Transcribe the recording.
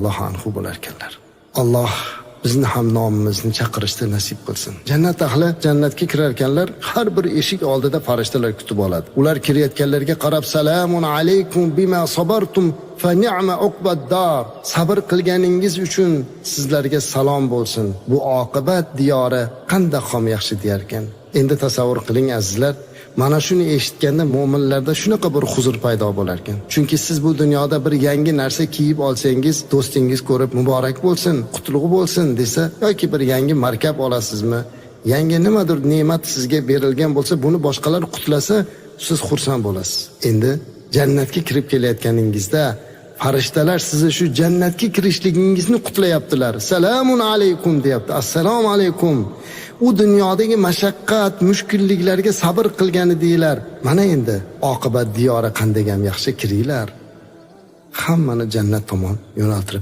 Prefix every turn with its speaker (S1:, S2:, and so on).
S1: Anhu bo'larkanlar. Alloh bizni ham nomimizni chaqirishda nasib qilsin. Jannat ahli jannatga kirarkanlar, har bir eshik oldida farishtalar kutib oladi. Ular kirayotganlarga qarab: "Salamun alaykum bima sabartum fa ni'ma uqbad dar." Sabr qilganingiz uchun sizlarga salom bo'lsin. Bu oqibat diyori qanday ham yaxshi, deyarkan. Endi tasavvur qiling, azizlar, mana shuni eshitganda mo'minlarda shunaqa bir huzur paydo bo'larkan. Chunki siz bu dunyoda bir yangi narsa kiyib olsangiz, do'stingiz ko'rib, "Muborak bo'lsin, qutlug' bo'lsin", desa yoki bir yangi markab olasizmi, yangi nimadir ne'mat sizga berilgan bo'lsa, buni boshqalar qutlasa, siz xursand bo'lasiz. Endi jannatga kirib kelayotganingizda farishtalar sizni shu jannatga kirishligingizni qutlayaptilar. "Salamun alaykum", deyapti. Assalomu alaykum. U dunyodagi mashaqqat, mushkulliklarga sabr qilgan edinglar. Mana endi oqibat diyori qanday ham yaxshi, kiringlar. Hammani jannat tomon yo'naltirib